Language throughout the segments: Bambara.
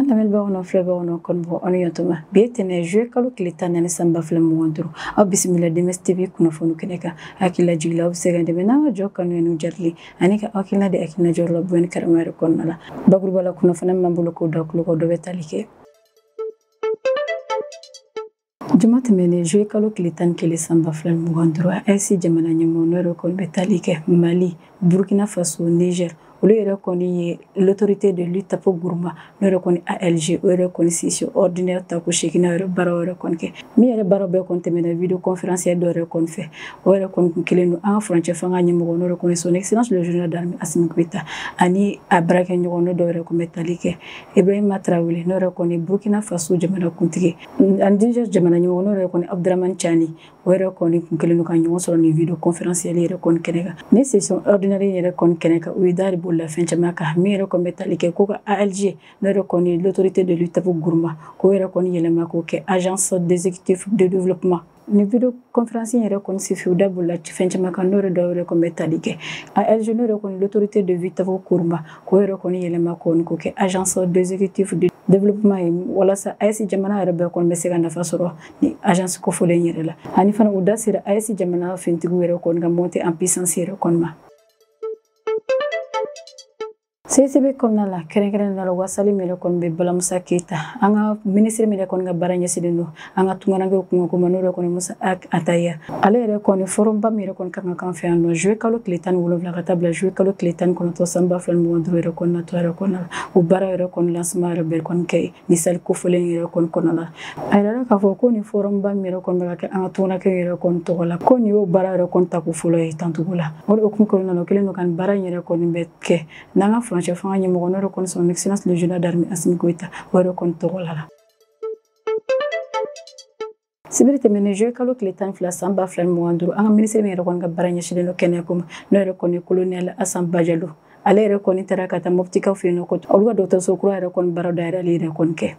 An lamɛnbagaw n'aw filɛbagaw n'aw kanubagaw, aw ni ɲɔgɔntuma. Bi ye tɛnɛ juillet kalo tile 14 san 2025. Aw bisimila DMS TV kunnafoni kɛnɛ kan. Hakilila jigin la, aw bɛ se ka dɛmɛ n'an ka jɔ kanu n'u jarili ani ka hakilina di hakilina jɔyɔrɔ la bonya ni karama yɛrɛ kɔnɔna la. Bakuruba la kunnafoni min b'an bolo k'o da tulo kan, dɔ bɛ tali kɛ juma tɛmɛnen juillet kalo tile 11 san 2025, AES jamana ɲɛmɔgɔ n'o yɛrɛ kɔni bɛ tali kɛ Mali, Burkina Faso, Niger, olu yɛrɛ kɔni ye l'autorité de lutte Gourma n'o yɛrɛ kɔni ALG, o yɛrɛ kɔni session ordinaire tako 8nan yɛrɛ baaraw yɛrɛ kɔni kɛ. Min yɛrɛ baaraw bɛɛ kɔni tɛmɛna vidéo conférence dɔ yɛrɛ kɔni fɛ. O yɛrɛ kɔni kun kelen don an ka furancɛ fanga ɲɛmɔgɔ n'o yɛrɛ kɔni son excellence le général d'armée Assimi Goïta ani a baarakɛɲɔgɔn dɔw yɛrɛ kɔni bɛ tali kɛ Ibrahima Traoré n'o yɛrɛ kɔni Burkina Faso jamana kuntigi ani Niger jamana ɲɛmɔgɔ n'o yɛrɛ kɔni Abdourahamane Tiani, o yɛrɛ kɔni kun kelen don ka ɲɔgɔn sɔrɔ nin vidéo conférence yɛrɛ kɔni kɛnɛ kan. Ni session ordinaire yɛrɛ kɔni kɛnɛ kan, u ye da de bolila fɛn caman kan. Min yɛrɛ kɔni bɛ tali kɛ ko ka ALG n'o yɛrɛ kɔni l'autorité de lutte Gourma k'o yɛrɛ kɔni yɛlɛma k'o kɛ agence d'exécutif de développement. Ni vidéo conférence yɛrɛ kɔni senfɛ, u da bolila fɛn caman kan. N'o yɛrɛ dɔw yɛrɛ kɔni bɛ tali kɛ ALG n'o yɛrɛ kɔni l'autorité de lutte Gourma k'o yɛrɛ kɔni yɛlɛma kɔni k'o kɛ agence d'exécutif de développement ye, walasa AES jamana yɛrɛ bɛɛ kɔni bɛ se ka nafa sɔrɔ ni agence kofɔlen yɛrɛ la. Ani fana u da sera AES jamana fintigiw yɛrɛ kɔni ka montée en puissance yɛrɛ kɔni ma. CCB kɔnɔna la, kɛrɛnkɛrɛnnenya la, wasali min yɛrɛ kɔni bɛ Bala Musa Keyita, an ka minisiri min yɛrɛ kɔni ka baara ɲɛsinnen don an ka tunkarankew kunko ma, n'o yɛrɛ kɔni Musa Ataya, ale yɛrɛ kɔni forumba min yɛrɛ kɔni kan ka k'an fɛ yan nɔ juillet kalo tile 17 ka taa bila juillet kalo tile 19 san 2025 yɛrɛ kɔni natɔ yɛrɛ kɔnɔna la, o baara yɛrɛ kɔni lancement yɛrɛ bɛɛ kɔni kɛ ni salle kofɔlen yɛrɛ kɔni kɔnɔna la. A yirala k'a fɔ ko nin forumba min yɛrɛ kɔni bɛ ka kɛ an ka tunkarankew yɛrɛ kɔni tɔgɔ la, ko nin y'o baara yɛrɛ kɔni tako fɔlɔ ye tancogo la. O de hukumu kɔnɔna la, o kɛlen don ka nin baara in yɛrɛ kɔni bɛ kɛ n'an ka furancɛ fanga ɲɛmɔgɔ n'o yɛrɛ kɔni son excellence le général d'armée Assimi Goïta, o yɛrɛ kɔni tɔgɔ la. Sibiri tɛmɛnen juillet kalo tile 12 san 2025, an ka minisiri min yɛrɛ kɔni ka baara ɲɛsinnen don kɛnɛya ko ma, n'o yɛrɛ kɔni colonel Asan Bajalo, ale yɛrɛ kɔni taara ka taa Moptikaw fɛ yen nɔ, olu ka dɔgɔtɔrɔso kura yɛrɛ kɔni baara dayɛlɛli yɛrɛ kɔni kɛ.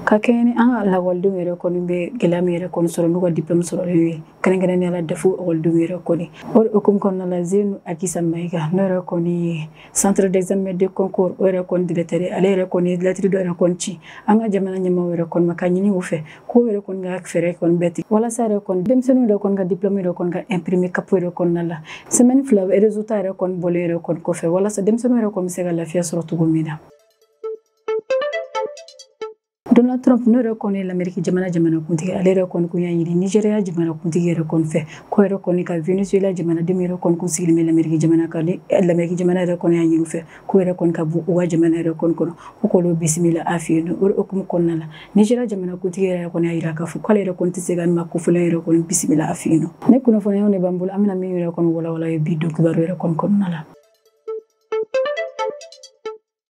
Ka kɛɲɛ ni an ka lakɔlidenw yɛrɛ kɔni bɛ gɛlɛya min yɛrɛ kɔni sɔrɔ n'u ka diplôme sɔrɔlen ye, kɛrɛnkɛrɛnnenya la DEF ekɔlidenw yɛrɛ kɔni, o de hukumu kɔnɔna la, Zenu Akisa Mayiga n'o yɛrɛ kɔni ye centre d'examen de concours o yɛrɛ kɔni directeur, ale yɛrɛ kɔni ye lettre dɔ yɛrɛ kɔni ci an ka jamana ɲɛmaaw yɛrɛ kɔni ma, ka ɲini u fɛ k'o yɛrɛ kɔni ka fɛɛrɛ kɔni bɛɛ tigɛ walasa yɛrɛ kɔni denmisɛnninw yɛrɛ kɔni ka diplôme yɛrɛ kɔni ka imprimer CAP yɛrɛ kɔnɔna la semaine 2 résultat yɛrɛ kɔni bɔlen yɛrɛ kɔni kɔfɛ, walasa denmisɛnninw yɛrɛ kɔni bɛ se ka lafiya sɔrɔ cogo min na. Donald Trump n'o yɛrɛ kɔni ye l'Amérique jamana kuntigi, ale yɛrɛ kɔni kun y'a ɲini Nigeria jamana kuntigi yɛrɛ kɔni fɛ ko yɛrɛ kɔni ka Venezuela jamanadenw yɛrɛ kɔni kun sigilen bɛ l'Amérique jamana kan, ni l'Amérique jamana yɛrɛ kɔni y'a ɲini u fɛ ko yɛrɛ kɔni ka bɔ u ka jamana yɛrɛ kɔni kɔnɔ, ko k'olu bisimila a fɛ yen nɔ. O de hukumu kɔnɔna la, Nigeria jamana kuntigi yɛrɛ kɔni y'a yira k'a fɔ k'ale yɛrɛ kɔni tɛ se ka maa kofɔlen yɛrɛ kɔni bisimila a fɛ yen nɔ. Ne kunnafoniyaw de b'an bolo, an bɛna min yɛrɛ kɔni walawala ye bi don kibaru yɛrɛ kɔni kɔnɔna la.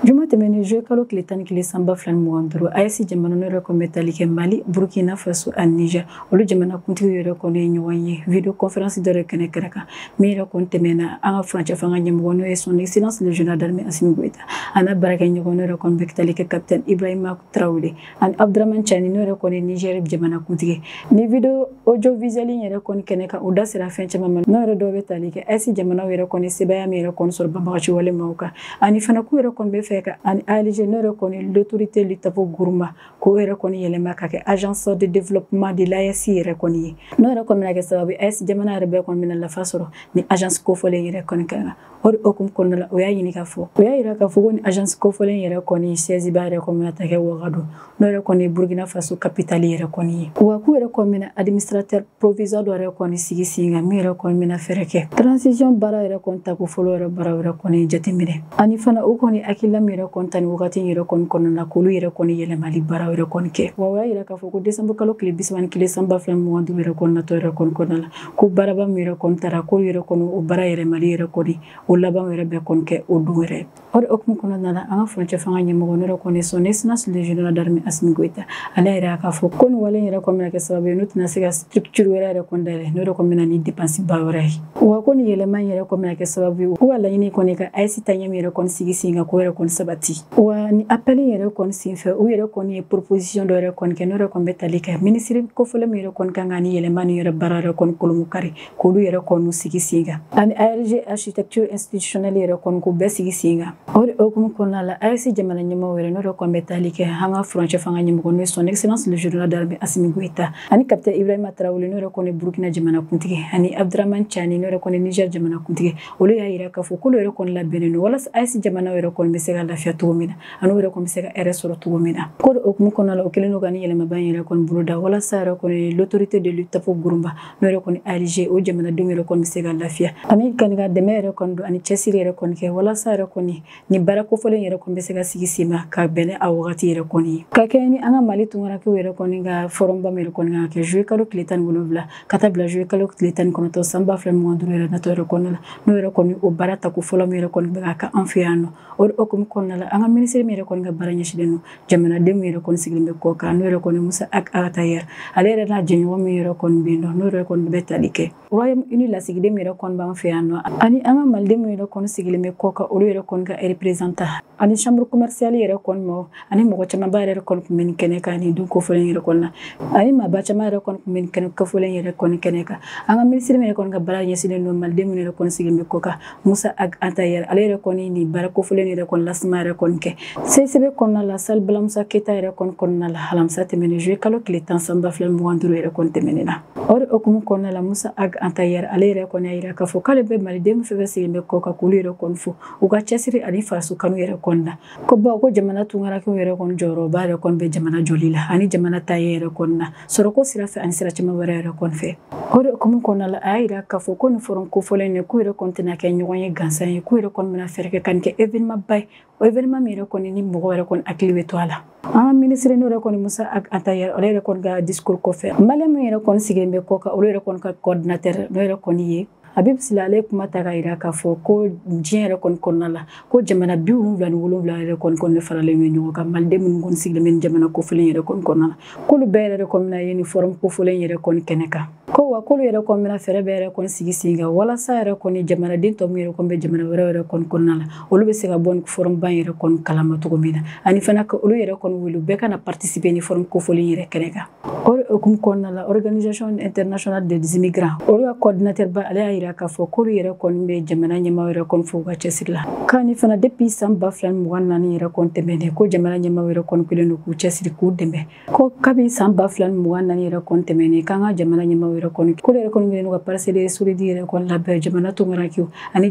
Juma tɛmɛnen juillet kalo tile 11 san 2025, AES jamana n'o yɛrɛ kɔni bɛ tali kɛ Mali, Burkina Faso ani Niger, olu jamana kuntigiw yɛrɛ kɔni ye ɲɔgɔn ye vidéo conférence dɔ yɛrɛ kɛnɛ kɛrɛ kan, min yɛrɛ kɔni tɛmɛna an ka furancɛ fanga ɲɛmɔgɔ n'o ye son excellence le général d'armée Assimi Goïta a n'a baarakɛɲɔgɔn n'o yɛrɛ kɔni bɛ tali kɛ capitaine Ibrahima Traoré ani Abdourahamane Tiani n'o yɛrɛ kɔni ye Niger jamana kuntigi. Ni vidéo audiovisuel yɛrɛ kɔni kɛnɛ kan, u da sera fɛn caman ma, n'o yɛrɛ dɔw bɛ tali kɛ AES jamanaw yɛrɛ kɔni sebaaya min yɛrɛ kɔni sɔrɔ banbagaci wale maaw kan, ani fana k'u yɛrɛ kɔni bɛ fɛ ka ani ALG n'o yɛrɛ kɔni l'autorité lutte Gourma k'o yɛrɛ kɔni yɛlɛma ka kɛ agence de développement de l'AES yɛrɛ kɔni ye, n'o yɛrɛ kɔni bɛna kɛ sababu ye AES jamana yɛrɛ bɛɛ kɔni bɛna nafa sɔrɔ ni agence kofɔlen yɛrɛ kɔni kan. O de hukumu kɔnɔna la, o y'a ɲini k'a fɔ, o y'a yira k'a fɔ ko ni agence kofɔlen yɛrɛ kɔni siège ba yɛrɛ kɔni bɛna ta kɛ Ouagadougou, n'o yɛrɛ kɔni ye Burkina Faso capitale yɛrɛ kɔni ye. Wa k'u yɛrɛ kɔni bɛna administrateur provisoire dɔ yɛrɛ kɔni sigi sen kan, min yɛrɛ kɔni bɛna fɛɛrɛ kɛ transition baara yɛrɛ kɔni tako fɔlɔ yɛrɛ baara yɛrɛ kɔni jateminɛ, ani fana o kɔni hakilila min yɛrɛ kɔni ta ni wagati yɛrɛ kɔni kɔnɔna la, k'olu yɛrɛ kɔni yɛlɛmali baara yɛrɛ kɔni kɛ. Wa o y'a yira k'a fɔ ko décembre kalo tile 31 san 2025 yɛrɛ kɔni natɔ yɛrɛ kɔni kɔnɔna la, ko baaraba min yɛrɛ kɔni taara, k'olu yɛrɛ kɔni o baara yɛlɛmali yɛrɛ kɔni o laban yɛrɛ bɛɛ kɔni kɛ o don yɛrɛ. O de hukumu kɔnɔna la, an ka furancɛ fanga ɲɛmɔgɔ n'o yɛrɛ kɔni son excellence le général d'armée Assimi Goïta, ale yɛrɛ y'a k'a fɔ ko nin wale yɛrɛ kɔni bɛna kɛ sababu ye n'u tɛna se ka structure wɛrɛ yɛrɛ kɔni dayɛlɛ, n'o yɛrɛ kɔni bɛna ni dépense ba wɛrɛ ye. Wa ko nin yɛlɛma in yɛrɛ kɔni bɛna kɛ sababu ye u ka laɲini kɔni ka AES taaɲɛ min yɛrɛ kɔni sigi sen kan, k'o yɛrɛ kɔni kɔni sabati. Wa ni appel yɛrɛ kɔni senfɛ, u yɛrɛ kɔni ye proposition dɔ yɛrɛ kɔni kɛ, n'o yɛrɛ kɔni bɛ tali kɛ minisiri kofɔlen min yɛrɛ kɔni kan ka ni yɛlɛma ni yɛrɛ baara yɛrɛ kɔni kolomukari, k'olu yɛrɛ kɔni sigi sen kan, ani ARG architecture institutionnelle yɛrɛ kɔni k'u bɛɛ sigi sen kan. O de hukumu kɔnɔna la, AES jamana ɲɛmɔgɔw yɛrɛ, n'o yɛrɛ kɔni bɛ tali kɛ an ka furancɛ fanga ɲɛmɔgɔ, n'o ye son excellence le général d'armée Assimi Goïta, ani capitaine Ibrahima Traoré, n'o yɛrɛ kɔni Burkina jamana kuntigi, ani Abdourahamane Tiani, n'o yɛrɛ kɔni Niger jamana kuntigi, olu y'a yira k'a fɔ k'olu yɛrɛ kɔni labɛnnen don walasa AES jamana yɛrɛ kɔni bɛ se ka lafiya cogo min na, ani yɛrɛ kɔni bɛ se ka hɛrɛ sɔrɔ cogo min na. Ko de hukumu kɔnɔna la, o kɛlen don ka ni yɛlɛmaba in yɛrɛ kɔni boloda walasa yɛrɛ kɔni l'autorité de l'Utapɔ Gurunba, n'o yɛrɛ kɔni ALG, o jamanadenw yɛrɛ kɔni bɛ se ka lafiya, ani ka dɛmɛ yɛrɛ kɔni don ani cɛsiri yɛrɛ kɔni kɛ, walasa yɛrɛ kɔni ni baara kofɔlen yɛrɛ kɔni bɛ se ka sigi sen kan ka bɛn a wagati yɛrɛ kɔni ye. Ka kɛ ni an ka Mali tunkarankew yɛrɛ kɔni ka forum ba min yɛrɛ kɔni kan ka kɛ juillet kalo tile 17 ka taa bila juillet kalo tile 19 san 2025 yɛrɛ natɔ yɛrɛ kɔnɔna la, n'o yɛrɛ kɔni o baara tako fɔlɔ min yɛrɛ kɔni bɛ ka kɛ an fɛ yan nɔ. O de hukumu kɔnɔna la, an ka minisiri min yɛrɛ kɔni ka baara ɲɛsinnen don jamanaden min yɛrɛ kɔni sigilen bɛ kɔ kan, n'o yɛrɛ kɔni Moussa Ag Attaher, ale yɛrɛ n'a jɛɲɔgɔn min yɛrɛ kɔni bɛ yen nɔ, n'o yɛrɛ kɔni bɛ tali kɛ Royaume-Uni lasigiden min yɛrɛ kɔni b'an fɛ yan nɔ, ani an ka maliden min yɛrɛ kɔni sigilen bɛ kɔ kan, olu yɛrɛ kɔni ka représentant, ani chambre commerciale yɛrɛ kɔni mɔ, ani mɔgɔ camanba yɛrɛ kɔni tun bɛ nin kɛnɛ kan nin dun kofɔlen yɛrɛ kɔni na, ani maaba caman yɛrɛ kɔni tun bɛ nin kɛnɛ kofɔlen yɛrɛ kɔni kɛnɛ kan. An ka minisiri min yɛrɛ kɔni ka baara ɲɛsinnen don maliden min yɛrɛ kɔni sigilen bɛ kɔ kan, Moussa Ag Attaher, ale yɛrɛ kɔni nin baara kofɔlen yɛrɛ kɔni lasuma yɛrɛ kɔni kɛ CCB kɔnɔna la, salle Bala Musa Keyita yɛrɛ kɔni kɔnɔna la, alamisa tɛmɛnen juillet kalo tile 10 san 2025 yɛrɛ kɔni tɛmɛnen na. O de hukumu kɔnɔna la, Moussa Ag Attaher, ale yɛrɛ kɔni y'a yira k'a fɔ k'ale bɛ maliden fɛn fɛn sigilen bɛ kɔ kan, k'olu yɛrɛ kɔni fo u ka cɛsiri ani faso kanu yɛrɛ kɔni na. Ko bawo ko jamana tunkarankew yɛrɛ kɔni jɔyɔrɔba yɛrɛ kɔni bɛ jamana jɔli la ani jamana taaɲɛ yɛrɛ kɔni na, sɔrɔko sira fɛ ani sira caman wɛrɛ yɛrɛ kɔni fɛ. O de hukumu kɔnɔna la, a y'a yira k'a fɔ ko nin forum kofɔlen nin, k'u yɛrɛ kɔni tɛna kɛ ɲɔgɔn ye gansan ye, k'u yɛrɛ kɔni bɛna fɛɛrɛ kɛ ka nin kɛ événement ba ye, o événement min yɛrɛ kɔni ni mɔgɔ yɛrɛ kɔni hakili bɛ to a la. An ka minisiri, n'o yɛrɛ kɔni Moussa Ag Attaher, ale yɛrɛ kɔni ka discours kɔfɛ, malien min yɛrɛ kɔni sigilen bɛ kɔ kan, olu yɛrɛ kɔni ka coordinateur, n'o yɛrɛ kɔni ye Habib Sila, ale kuma ta ka yira k'a fɔ ko diɲɛ yɛrɛ kɔni kɔnɔna la, ko jamana 77 yɛrɛ kɔni faralen bɛ ɲɔgɔn kan, maliden minnu kɔni sigilen bɛ nin jamana kofɔlen yɛrɛ kɔni kɔnɔna la, k'olu bɛɛ yɛrɛ kɔni bɛna ye nin forum kofɔlen yɛrɛ kɔni kɛnɛ kan. Ko wa k'olu yɛrɛ kɔni bɛna fɛɛrɛ bɛɛ yɛrɛ kɔni sigi sen kan walasa yɛrɛ kɔni jamanaden tɔ min yɛrɛ kɔni bɛ jamana wɛrɛ yɛrɛ kɔni kɔnɔna la, olu bɛ se ka bɔ nin forum ba yɛrɛ kɔni kalama cogo min na, ani fana ka olu yɛrɛ kɔni wele bɛɛ ka na participer ni forum kofɔlen yɛrɛ kɛnɛ kan. O de hukumu kɔnɔna la, organisation internationale des immigrants, olu ka coordinateur ba, ale y'a yira k'a fɔ k'olu yɛrɛ kɔni bɛ jamana ɲɛmaaw yɛrɛ kɔni fo u ka cɛsiri la, k'ani fana depuis san 2024 yɛrɛ kɔni tɛmɛnen, ko jamana ɲɛmaaw yɛrɛ kɔni kɛlen don k'u cɛsiri k'u dɛmɛ. Ko kabi san 2024 yɛrɛ kɔni tɛmɛnen, k'an ka jamana ɲɛmaaw yɛrɛ kɔni, k'olu yɛrɛ kɔni kɛlen don ka parcelle solide yɛrɛ kɔni labɛn jamana tunkarankew ani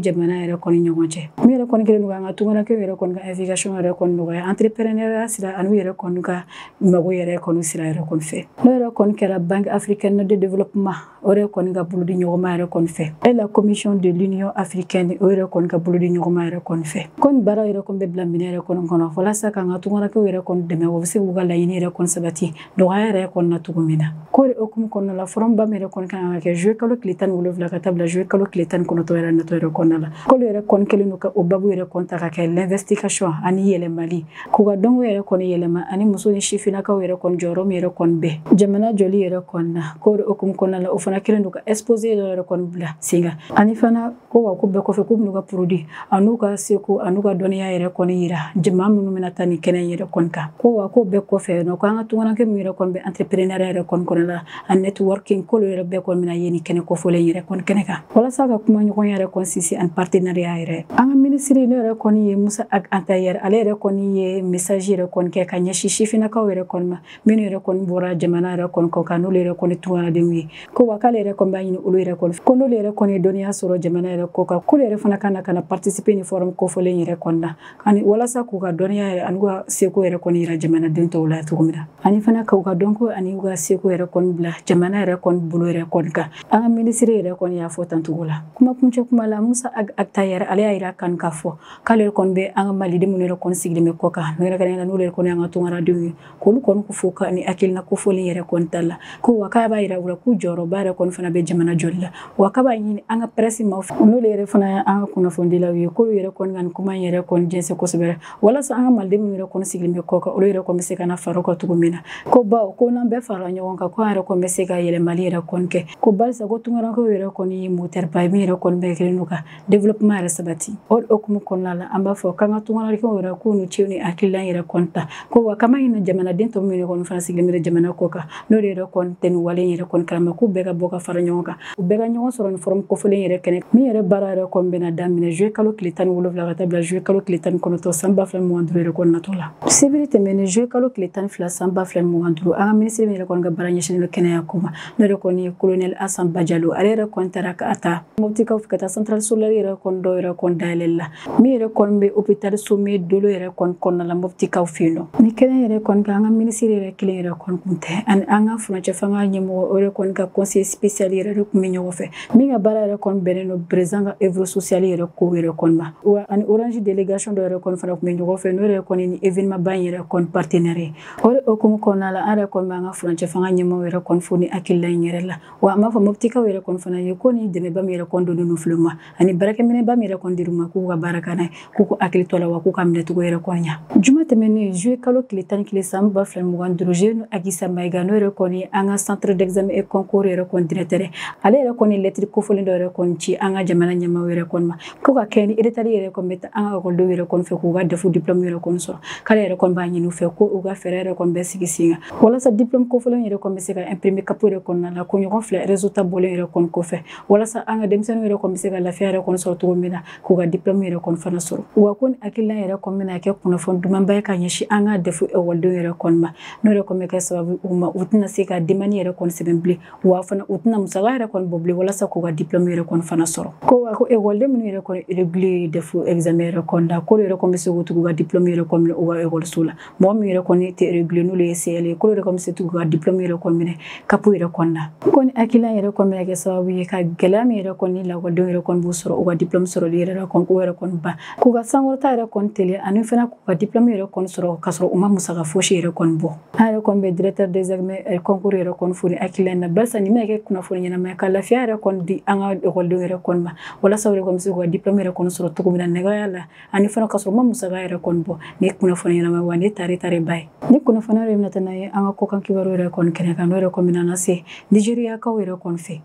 jamana yɛrɛ kɔni ɲɔgɔn cɛ, min yɛrɛ kɔni kɛlen don k'an ka tunkarankew yɛrɛ kɔni ka invitation yɛrɛ kɔni nɔgɔya entrepreneuriat sira ani yɛrɛ kɔni ka mago yɛrɛ kɔni sira yɛrɛ kɔni fɛ, n'o yɛrɛ kɔni kɛra Banque africaine de développement, o yɛrɛ kɔni ka bolodi ɲɔgɔnma yɛrɛ kɔni fɛ, et la commission de l'union africaine, o yɛrɛ kɔni ka bolodi ɲɔgɔnma yɛrɛ kɔni fɛ. Ko nin baara yɛrɛ kɔni bɛ bila minɛ yɛrɛ kɔni kɔnɔ walasa k'an ka tunkarankew yɛrɛ kɔni dɛmɛ, o bɛ se k'u ka laɲini yɛrɛ kɔni sabati nɔgɔya yɛrɛ kɔni na cogo min na. Ko de hukumu kɔnɔna la, forum ba min yɛrɛ kɔni kan ka kɛ juillet kalo tile 17 ka taa bila juillet kalo tile 19 yɛrɛ natɔ yɛrɛ kɔnɔna la, k'olu yɛrɛ kɔni kɛlen don ka o babu yɛrɛ kɔni ta ka kɛ l'investigation ani yɛlɛmali, k'u ka dɔnko yɛrɛ kɔni yɛlɛma, ani muso ni sifinnakaw yɛrɛ kɔni jɔyɔrɔ min yɛrɛ kɔni bɛ jamana jɔli yɛrɛ kɔni na. Ko de hukumu kɔnɔna la, o fana kɛlen don ka exposé dɔ yɛrɛ kɔni bila sen kan, ani fana ko wa ko bɛɛ kɔfɛ, k'u bɛn'u ka produit an'u ka seko an'u ka dɔnniya yɛrɛ kɔni yira jama minnu bɛna taa nin kɛnɛ yɛrɛ kɔni kan. Ko wa ko bɛɛ kɔfɛ nɔ, ko an ka tunkaranke min yɛrɛ kɔni bɛ entrepreneuriat yɛrɛ kɔni kɔnɔna la ani networking, k'olu yɛrɛ bɛɛ kɔni bɛna ye nin kɛnɛ kofɔlen yɛrɛ kɔni kɛnɛ kan walasa ka kuma ɲɔgɔnya yɛrɛ kɔni sinsin ani partenariat yɛrɛ. An ka minisiri, n'o yɛrɛ kɔni ye Moussa Ag Attaher, ale yɛrɛ kɔni ye message yɛrɛ kɔni kɛ ka ɲɛsin sifinnakaw yɛrɛ kɔni ma, minnu yɛrɛ kɔni bɔra jamana yɛrɛ kɔni kɔ kan, n'olu yɛrɛ kɔni tunkaradenw ye. Ko wa k'ale yɛrɛ kɔni b'a ɲini olu yɛrɛ kɔni, ko n'olu yɛrɛ kɔni ye dɔnniya sɔrɔ jamana yɛrɛ kɔ kan, k'olu yɛrɛ fana ka na ka na participer ni forum kofɔlen yɛrɛ kɔni na, ani walasa k'u ka dɔnniya yɛrɛ ani ka seko yɛrɛ kɔni yira jamanaden tɔw la cogo min na, ani fana k'u ka dɔnko ani u ka seko yɛrɛ kɔni bila jamana yɛrɛ kɔni bolo yɛrɛ kɔni kan. An ka minisiri yɛrɛ kɔni y'a fɔ tan cogo la. Kuma kuncɛ kuma la, Moussa Ag Attaher, ale y'a yira kan k'a fɔ k'ale yɛrɛ kɔni bɛ an ka maliden minnu yɛrɛ kɔni sigilen bɛ kɔ kan, n'o yɛrɛ kɛra n'olu yɛrɛ kɔni y'an ka tunkaradenw ye, k'olu kɔni ko fo ka ni hakilina kofɔlen yɛrɛ kɔni ta la. Ko wa k'a b'a yira u la k'u jɔyɔrɔba yɛrɛ kɔni fana bɛ jamana jɔli la. Wa k'a b'a ɲini an ka presse maaw fɛ, n'olu yɛrɛ fana y'an ka kunnafonidilaw ye, k'olu yɛrɛ kɔni ka nin kuma in yɛrɛ kɔni jɛnsɛn kosɛbɛ walasa an ka maliden minnu yɛrɛ kɔni sigilen bɛ kɔ kan, olu yɛrɛ kɔni bɛ se ka na fara o kan cogo min na. Ko bawo ko n'an bɛɛ farala ɲɔgɔn kan, ko an yɛrɛ kɔni bɛ se ka yɛlɛmali yɛrɛ kɔni kɛ ko barisa ko tunkarankew yɛrɛ kɔni ye moteur ba ye min yɛrɛ kɔni bɛ kɛlen don ka développement yɛrɛ sabati. O hukumu kɔnɔna la, an b'a fɔ k'an ka tunkarankew yɛrɛ k'u ni ce ni hakilila yɛrɛ kɔni ta ko wa kama in jamanaden tɔ min yɛrɛ kɔni fana sigilen bɛ jamana kɔ kan, n'o de yɛrɛ kɔni tɛ nin wale yɛrɛ kɔni kalama, k'u bɛɛ ka bɔ ka fara ɲɔgɔn kan, u bɛɛ ka ɲɔgɔn sɔrɔ ni forum kofɔlen yɛrɛ kɛnɛ min yɛrɛ baara yɛrɛ kɔni bɛna daminɛ juillet kalo tile 17 ka taa bila juillet kalo tile 19 san 2025 yɛrɛ kɔni natɔ la. Sibiri tɛmɛnen juillet kalo tile 12 san 2025, an ka minisiri min yɛrɛ kɔni ka baara ɲɛsinnen don kɛnɛya ko ma, n'o yɛrɛ kɔni ye colonel Asan Bajalo, ale yɛrɛ kɔni taara ka taa Moptikaw fɛ ka taa centrale solaire yɛrɛ kɔni dɔw yɛrɛ kɔni dayɛlɛli la min yɛrɛ kɔni bɛ hôpital Somɛ Dolo yɛrɛ kɔni kɔnɔna la Moptikaw fɛ yen nɔ. Ni kɛnɛ yɛrɛ kɔni kan, an ka minisiri yɛrɛ kelen yɛrɛ kɔni kun tɛ, ani an ka furancɛ fanga ɲɛmɔgɔ o yɛrɛ kɔni ka conseiller spécial yɛrɛ de kun bɛ ɲɔgɔn fɛ min ka baara yɛrɛ kɔni bɛnnen don président ka œuvre sociale yɛrɛ ko yɛrɛ kɔni ma. Wa ani Orange délégation dɔ yɛrɛ kɔni fana kun bɛ ɲɔgɔn fɛ, n'o yɛrɛ kɔni ni événement ba in yɛrɛ kɔni partenaire ye. O de hukumu kɔnɔna la, an yɛrɛ kɔni b'an ka furancɛ fanga ɲɛmɔgɔ yɛrɛ kɔni fo ni hakilila in yɛrɛ la. Wa an b'a fɔ Moptikaw yɛrɛ kɔni fana ye ko ni dɛmɛba min yɛrɛ kɔni donnen don filɛ ma, ani baarakɛminɛba min yɛrɛ kɔni dir'u ma k'u ka baara kɛ n'a ye, k'u k'u hakili to a la wa k'u ka minɛcogo yɛrɛ kɔni ɲa. Juma tɛmɛnen juillet kalo tile 11 san 2025, Jeune Agissa Maïga, n'o yɛrɛ kɔni an ka centre d'examen et concours yɛrɛ kɔni directeur, ale yɛrɛ kɔni lettre kofɔlen dɔ yɛrɛ kɔni ci an ka jamana ɲɛmaaw yɛrɛ kɔni ma ko ka kɛ ni retard yɛrɛ kɔni bɛ taa an ka ekɔlidenw yɛrɛ kɔni fɛ k'u ka DEF diplôme yɛrɛ kɔni sɔrɔ, k'ale yɛrɛ kɔni b'a ɲini u fɛ ko u ka fɛɛrɛ yɛrɛ kɔni bɛ sigi sen kan walasa diplôme kofɔlen yɛrɛ kɔni bɛ se ka imprimer CAP yɛrɛ kɔnɔna la ko ɲɔgɔn fila résultat bɔlen yɛrɛ kɔni kɔfɛ, walasa an ka denmisɛnninw yɛrɛ kɔni bɛ se ka lafiya yɛrɛ kɔni sɔrɔ cogo min na k'u ka diplôme yɛrɛ kɔni fana sɔrɔ. Wa ko ni hakilina yɛrɛ kɔni bɛna kɛ kunnafoni dumanba ye ka ɲɛsin an ka DEF ekɔlidenw yɛrɛ kɔni ma, n'o yɛrɛ kɔni bɛ kɛ sababu u ma u tɛna se ka demande yɛrɛ kɔni sɛbɛn bilen, wa fana u tɛna musaka yɛrɛ kɔni bɔ bilen walasa k'u ka diplôme yɛrɛ kɔni fana sɔrɔ. Ko wa ko ekɔliden minnu yɛrɛ kɔni irrégulier DEF examen yɛrɛ kɔni da, k'olu yɛrɛ kɔni bɛ se k'u tugu ka diplôme yɛrɛ kɔni minɛ u ka ekɔliso la. Mɔgɔ min yɛrɛ kɔni tɛ irrégulier n'olu ye CL ye, k'olu yɛrɛ kɔni bɛ se k'u ka diplôme yɛrɛ kɔni minɛ CAP yɛrɛ kɔni na. Ko ni hakilina yɛrɛ kɔni bɛna kɛ sababu ye ka gɛlɛya min yɛrɛ kɔni lakɔlidenw yɛrɛ kɔni b'u sɔrɔ u ka diplôme sɔrɔli yɛrɛ kɔni k'u yɛrɛ kɔni ban, k'u ka sankɔrɔta yɛrɛ kɔni teliya, ani fana k'u ka diplôme yɛrɛ kɔni sɔrɔ k'a sɔrɔ u ma musaka fosi yɛrɛ kɔni bɔ. An yɛrɛ kɔni bɛ directeur des examens concours yɛrɛ kɔni fo ni hakilina in na, barisa nin bɛna kɛ kunnafoni ɲɛnama ye ka lafiya yɛrɛ kɔni di an ka ekɔlidenw yɛrɛ kɔni ma, walasa u yɛrɛ kɔni bɛ se k'u ka diplôme yɛrɛ kɔni sɔrɔ cogo min na nɔgɔya la, ani fana k'a sɔrɔ u ma musaka yɛrɛ kɔni bɔ. Nin ye kunnafoni ɲɛnama ye wa nin ye tare tare ba ye. Ni kunnafoni yɛrɛ bɛna taa n'a ye an ka kɔkan kibaru yɛrɛ kɔni kɛnɛ kan, n'o yɛrɛ kɔni bɛna lase Nigériakaw yɛrɛ kɔni fɛ.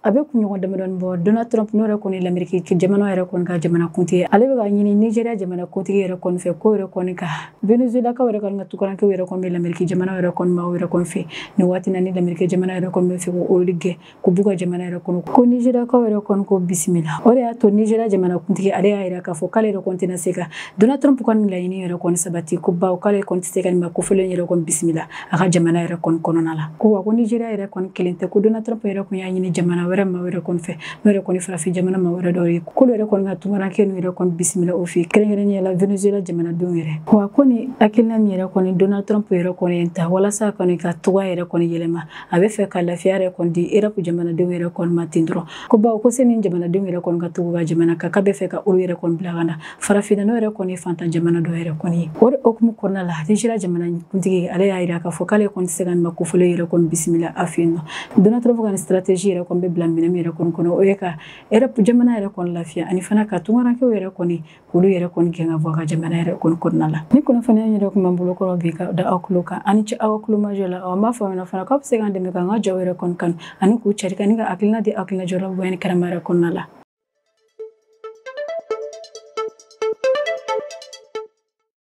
A bɛ kunɲɔgɔn damadɔni bɔ, Donald Trump n'o yɛrɛ kɔni l'Amérique jamana yɛrɛ kɔni ka jamanakuntigi, ale bɛ ka ɲini Nigeria jamanakuntigi yɛrɛ kɔni fɛ k'o yɛrɛ kɔni ka Venezuelakaw yɛrɛ kɔni ka tunkarankew yɛrɛ kɔni bɛ l'Amérique jamana yɛrɛ kɔni maaw yɛrɛ kɔni fɛ nin waati na, ni l'Amérique jamana yɛrɛ kɔni bɛ fɛ k'olu gɛn k'u b'u ka jamana yɛrɛ kɔnɔ, ko Nigériakaw yɛrɛ kɔni ko bisimila. O de y'a to Nigeria jamanakuntigi ale y'a jira k'a fɔ k'ale yɛrɛ kɔni tɛna se ka Donald Trump ka nin laɲini yɛrɛ kɔni sabati, ko bawo k'ale kɔni tɛ se ka nin ma kofɔlen yɛrɛ kɔni bisimila a ka jamana yɛrɛ kɔni kɔnɔna la. Ko wa ko Nigeria yɛrɛ kɔni kelen tɛ, ko Donald Trump yɛrɛ kɔni y'a ɲini jamana wɛrɛ maa wɛrɛ kɔni fɛ, n'o yɛrɛ kɔni farafin jamana maa wɛrɛ dɔw ye, k'olu yɛrɛ kɔni ka tunkaranke ninnu yɛrɛ kɔni bisimila o fɛ kɛrɛnkɛrɛnnenya la Venezuela jamanadenw yɛrɛ. Wa ko ni hakilina min yɛrɛ kɔni Donald Trump yɛrɛ kɔni ye ta walasa kɔni ka togoya yɛrɛ kɔni yɛlɛma, a bɛ fɛ ka lafiya yɛrɛ kɔni di Europe jamanadenw yɛrɛ kɔni ma ten dɔrɔn, ko bawo ko sani jamanadenw yɛrɛ kɔni ka tugu ka jamana kan, k'a bɛ fɛ ka olu yɛrɛ kɔni bila ka na farafinna, n'o yɛrɛ kɔni ye fantan jamana dɔ yɛrɛ kɔni ye. O de hukumu kɔnɔna la, Nigeria jamanakuntigi ale y'a jira k'a fɔ k'ale kɔni tɛ se ka nin ma kofɔlen yɛrɛ kɔni bisimila a fɛ yen nɔ. Donald Trump ka nin stratégie yɛrɛ kɔni bɛ bila minɛn min yɛrɛ kɔni kɔnɔ, o ye ka Europe jamana yɛrɛ kɔni lafiya, ani fana ka tunkarankew yɛrɛ kɔni k'olu yɛrɛ kɔni gɛn ka bɔ a ka jamana yɛrɛ kɔni kɔnɔna la. Ni kunnafoniya yɛrɛ kun b'an bolo kɔrɔ bi ka da aw tulo kan, ani ce aw tulomajɔ la. An b'a fɔ aw ɲɛna fana k'aw bɛ se k'an dɛmɛ k'an ka jaw yɛrɛ kɔni kanu ani k'u cari ka ni ka hakilina di hakilina jɔyɔrɔ bonya ni karama yɛrɛ kɔnɔna la.